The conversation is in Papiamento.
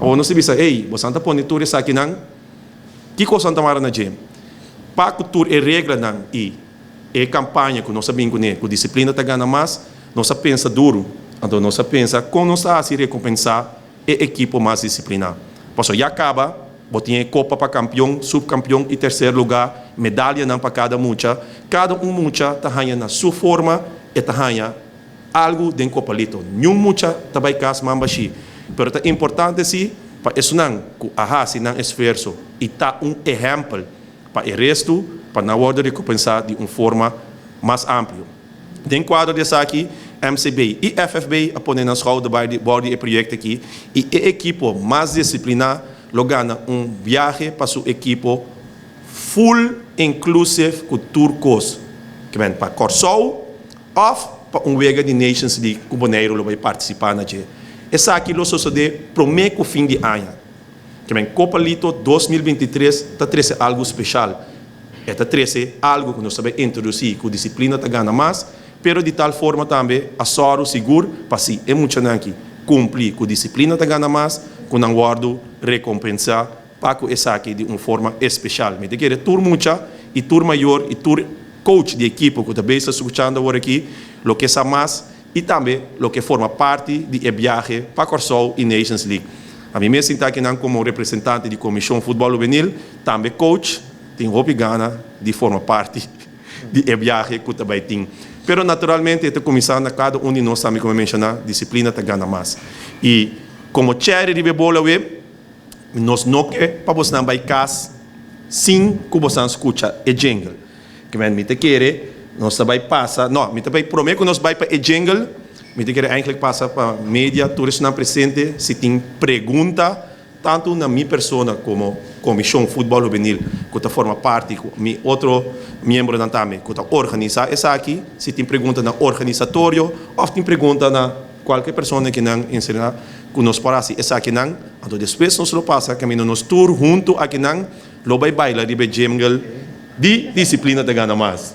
Awor nos ta bisa, ey, boso ta pone tur esakinan, kiko boso ta mara na dje? Pa ku tur e reglanan i e kampaña ku nos a bin kuné, ku Disiplina Ta Gana Mas, nos a pensa duru. Anto nos a pensa kon nos ta hasi rekompensá e ekipo mas disipliná. Pasobra ya kaba bo tin e kopa pa kampion, supkampion i terser lugá, medalianan pa kada mucha. Kada un mucha ta haña na su forma, e ta haña algu den Kopalito. Niun mucha ta bai kas man bashí. Pero ta importante sí pa esunnan ku a hasi nan esfuerso i ta un ehèmpel pa e restu pa nan wòrdu rekompensá di un forma mas amplio. Den kuadro di esaki, MCB i FFB a pone nan skouder bai di bou di e proyekto aki i e ekipo mas disipliná lo gana un biahe pa su ekipo full inclusive ku tur kos, ke men pa Kòrsou òf pa un wega di Nations League ku Boneiru lo bai partisipá na dje. Esaki lo sosodé promé ku fin di aña. Ke men Copa Lito 2023 ta trese algu speshal. E ta trese algu ku nos ta bai introdusí ku disiplina ta gana mas, pero di tal forma tambe a sòru sigur pa si e muchanan aki kumpli ku disiplina ta gana mas, ku nan wòrdu rekompensá pa ku esaki di un forma espeshal. Mi ta kere tur mucha i tur mayor i tur coach di ekipo ku ta bezig skuchando awor aki lo ke sa mas i tambe lo ke forma parti di e biahe pa Kòrsou i Nations League. Ami mes sinta akinan komo representante di Komishon Futbòl Hubenil, tambe coach, tin hopi gana di forma parti di e biahe ku ta bai tin. Pero naturalmente e ta kuminsá na kada un di nos tambe komo e menshoná, disiplina ta gana mas. I komo chèri riba e bola awe, nos no ke pa bosnan bai kas sin ku bosnan skucha e jingle. Kimen mi ta kere nos ta bai pasa, no, mi ta bai prome ku nos bai pa e jingle, mi ta kere eigenlijk pasa pa media tur esnan presente si tin pregunta tantu na mi persona komo Komishon Futbòl Hubenil ku ta forma parti ku mi otro miembronan tambe ku ta organisá esaki, si tin pregunta na organisatorio òf tin pregunta na kualke persona ku nan enseñá ku nos por hasi esakinan, anto despues nos lo pasa kaminda nos tur huntu akinan lo bai baila riba e jingle di Disiplina Ta Gana Mas.